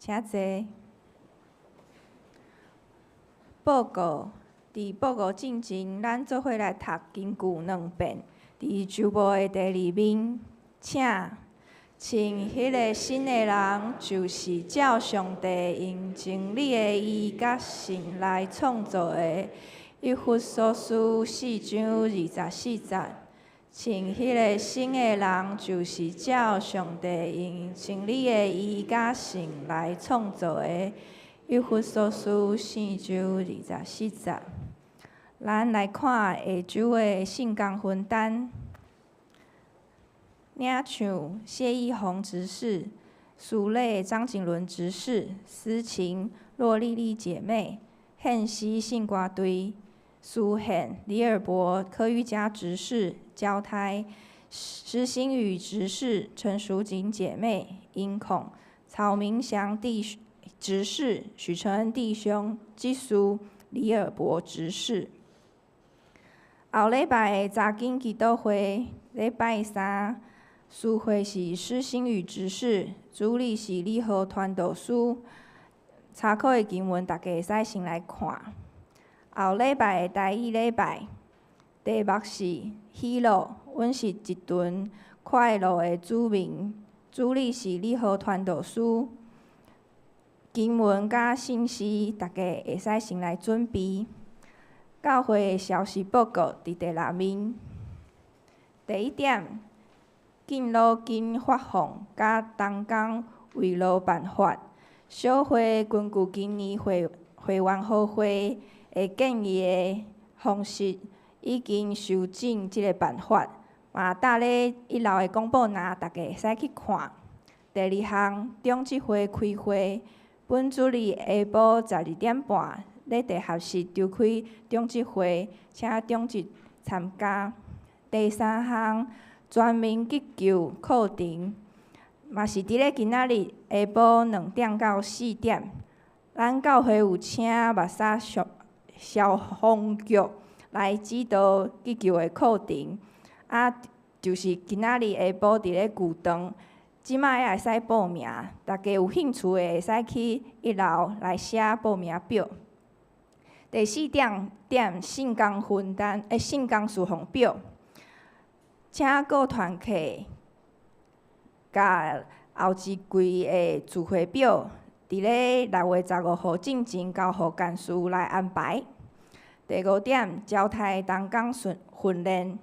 請坐。報告，佇報告進前，咱做伙來讀金句兩遍。佇週報的第二面，請穿彼个新的人，就是照上帝用真理的義佮信來創造的。以弗所書4章24節。穿彼个新的人，就是照上帝用真理的意佮性来创造的。以弗所书四章24节。咱来看下周的圣工分担。领唱谢义宏执事、苏磊张景伦执事、司琴骆丽丽姐妹、献诗圣歌队、司献李尔博柯玉佳执事、交胎施新宇执事、陈淑锦姐妹、音控曹明祥弟执事、许承恩弟兄、执事李尔博执事。后礼拜的查经祈祷会，礼拜三，司会是施新宇执事，主理是李和传道师。查考的经文，大家会使先来看。后礼拜的台语礼拜，题目是喜乐，阮是一群快乐的子民。主理是李和传道师。经文佮信息，大家会使先来准备。教会的消息报告伫第六面。第一点，敬老金发放佮同工慰劳办法。小会根据今年会会员好会的建议的方式，已经修正这个办法。嘛，搭咧一楼的公布栏，大家会使去看。第二项，长执会开会，本主日下晡12点半，咧地下室召开长执会，请长执参加。第三项，全民急救课程，嘛是伫咧今仔日下晡2点到4点。咱教会有请密沙消消防局来指导急救的课程，啊，就是今仔日下晡伫咧旧堂，这摆也会使报名，大家有兴趣的会使去一楼来写报名表。第四点点圣工分担，圣工事奉表，请各团契共后一季的聚会表，伫咧6月15号进前交予干事来安排。第五点，招待同工训训练，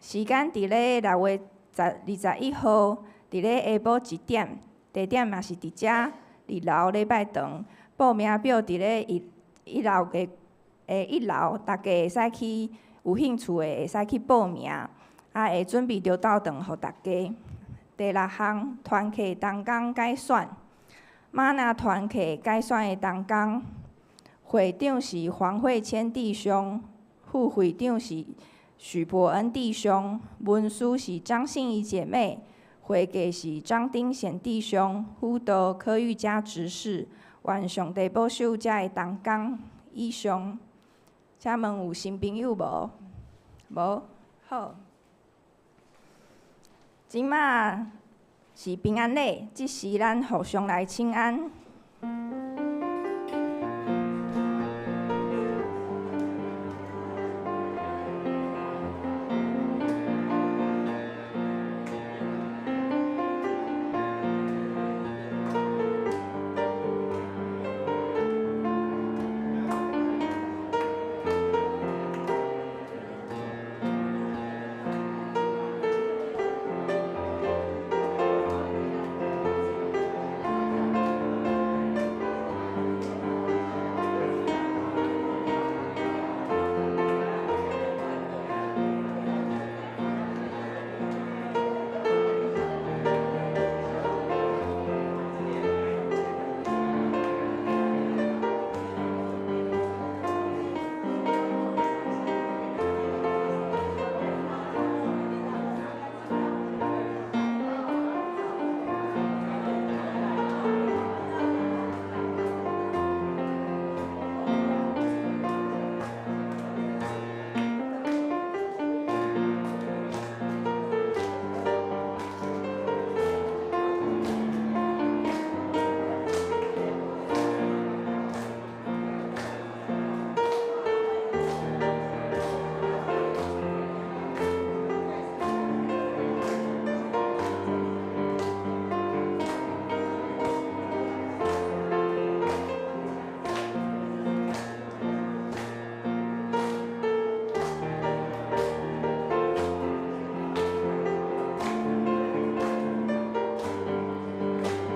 时间伫咧六月十21号，伫咧下晡1点，地点嘛是伫遮二楼礼拜堂。报名表伫咧一一楼的一楼，大家会使去，有兴趣的会使去报名，啊，会准备著斗顿予大家。第六项，团契同工改选，吗哪团契改选的同工，会长是黄慧谦弟兄，副会长是许伯恩弟兄，文书是张信仪姐妹，会计是张丁贤弟兄，辅导柯玉佳执事。愿上帝保守遮的同工。以上，请问有新朋友无？无？好。这马是平安礼，这时咱互相来请安。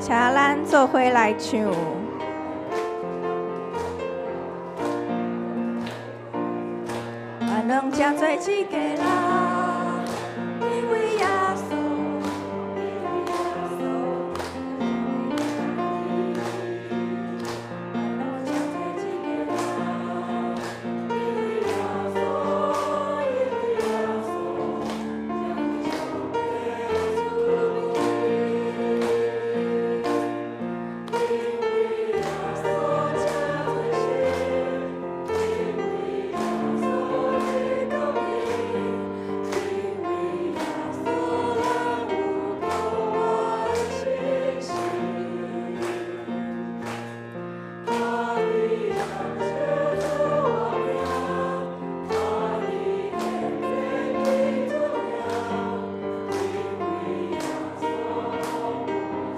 請咱做伙來唱。阮攏誠濟一家人，因為耶穌，因為耶穌，阮攏誠濟一家人，因為耶穌，因為耶穌，將上帝慈悲，因為耶穌這最深，因為耶穌的公義，因為耶穌咱有救恩信心。他以恩賜賜我命，他以恩典記住了，因為耶穌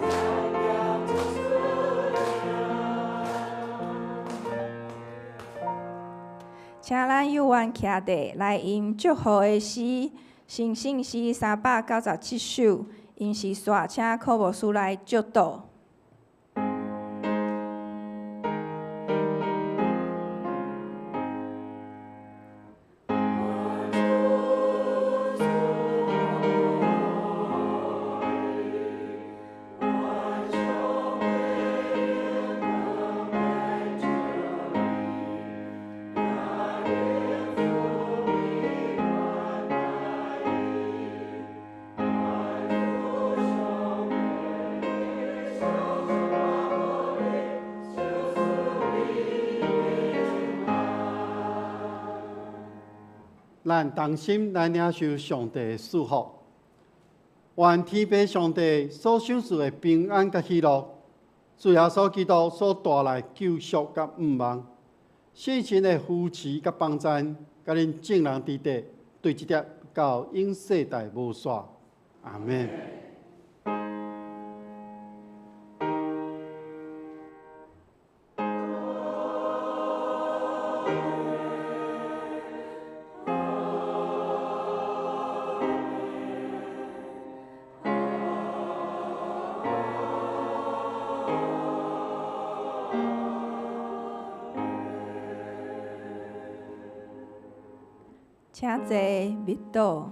咱要出了。請咱有緣徛地來用祝福的詩，新聖詩397首，𪜶是煞請柯牧師來祝禱。咱同心來領受上帝的祝福，願天父上帝所賞賜的平安佮喜樂，主耶穌基督所帶來救贖佮盼望，聖神的扶持佮幫贊，佮恁眾人佇底，對這粒到永世代無煞。阿們。請坐，默禱。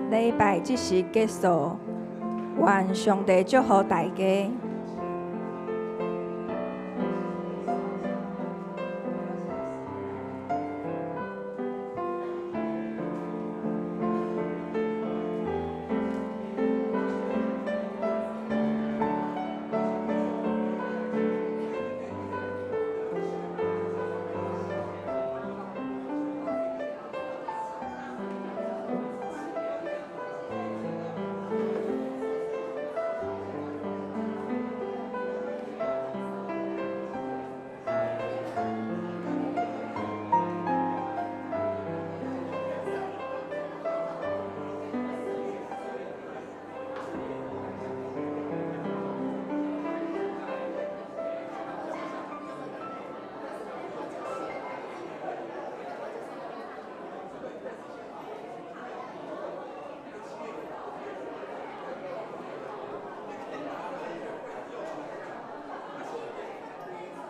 禮拜這時結束，願上帝祝福大家。